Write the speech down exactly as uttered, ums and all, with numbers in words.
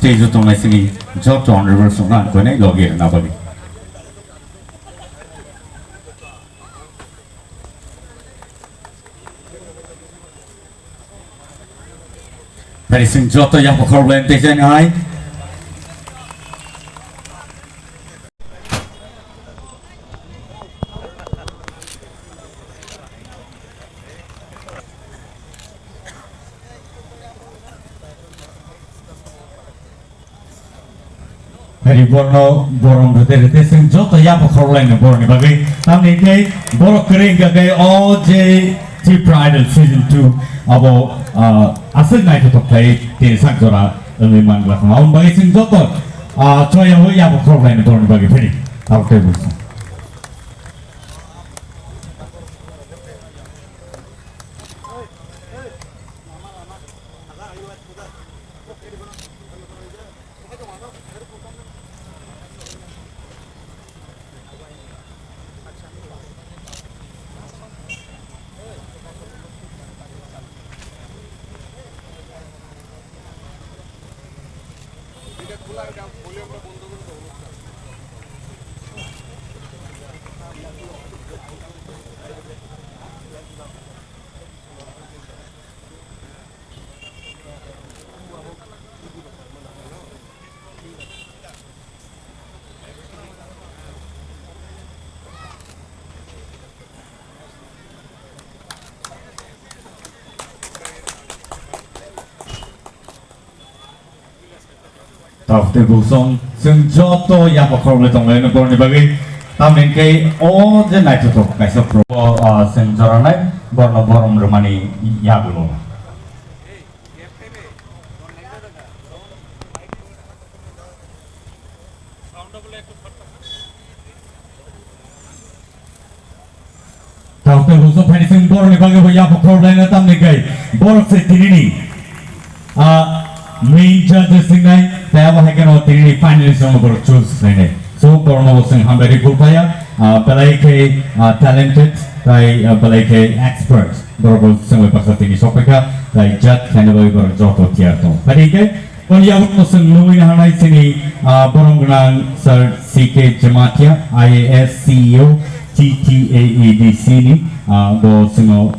Tei joto tongnai chini joto honorable songno ang koinai logi rwna bagwi. Phari chwng joto yapha khorokbai tei jani hai. Hari borno borom rwte rwte chwng joto yapha khorokbai no boroni bagwi. Tamni khe borok kwrwi wngkha khe o je Tripura Idol Season two abo, ah, aswk naithothok khlai tini sak jora wngwi man glak. Aboni bagwi chwng joto, ah, choya o yapha khorokbai no boroni bagwi phari. Abo tei busa. Tok tei busong chwng joto yapha khorokbai tonglaino boroni bagwi. Tamni khe o je naithothok kaisa pro-, o, ah, chwng joranai borno borom rwmani yagulo. Tok tei busong phani chwng boroni bagwi bo yapha khorokbai no tamni khe borok se tinini, ah, main judges wngnai tei abo hai kheno tinini finalist rokno borok choose khlainai. So borokno bo chwng hambai rwi phurphaiya, ah, belai khe, ah, talented tei, ah, belai khe expert. Borok bo chwng bai baksa tini sokphaikha, tei judge khlaina bagwi borok joto tiyar tongo. Phai khe, boni yagulo chwng nugwi naharnai chini, ah, borom gwnang Sir C K Jamatia, I A S, C E O, T T A A D C ni, ah, bo chwngno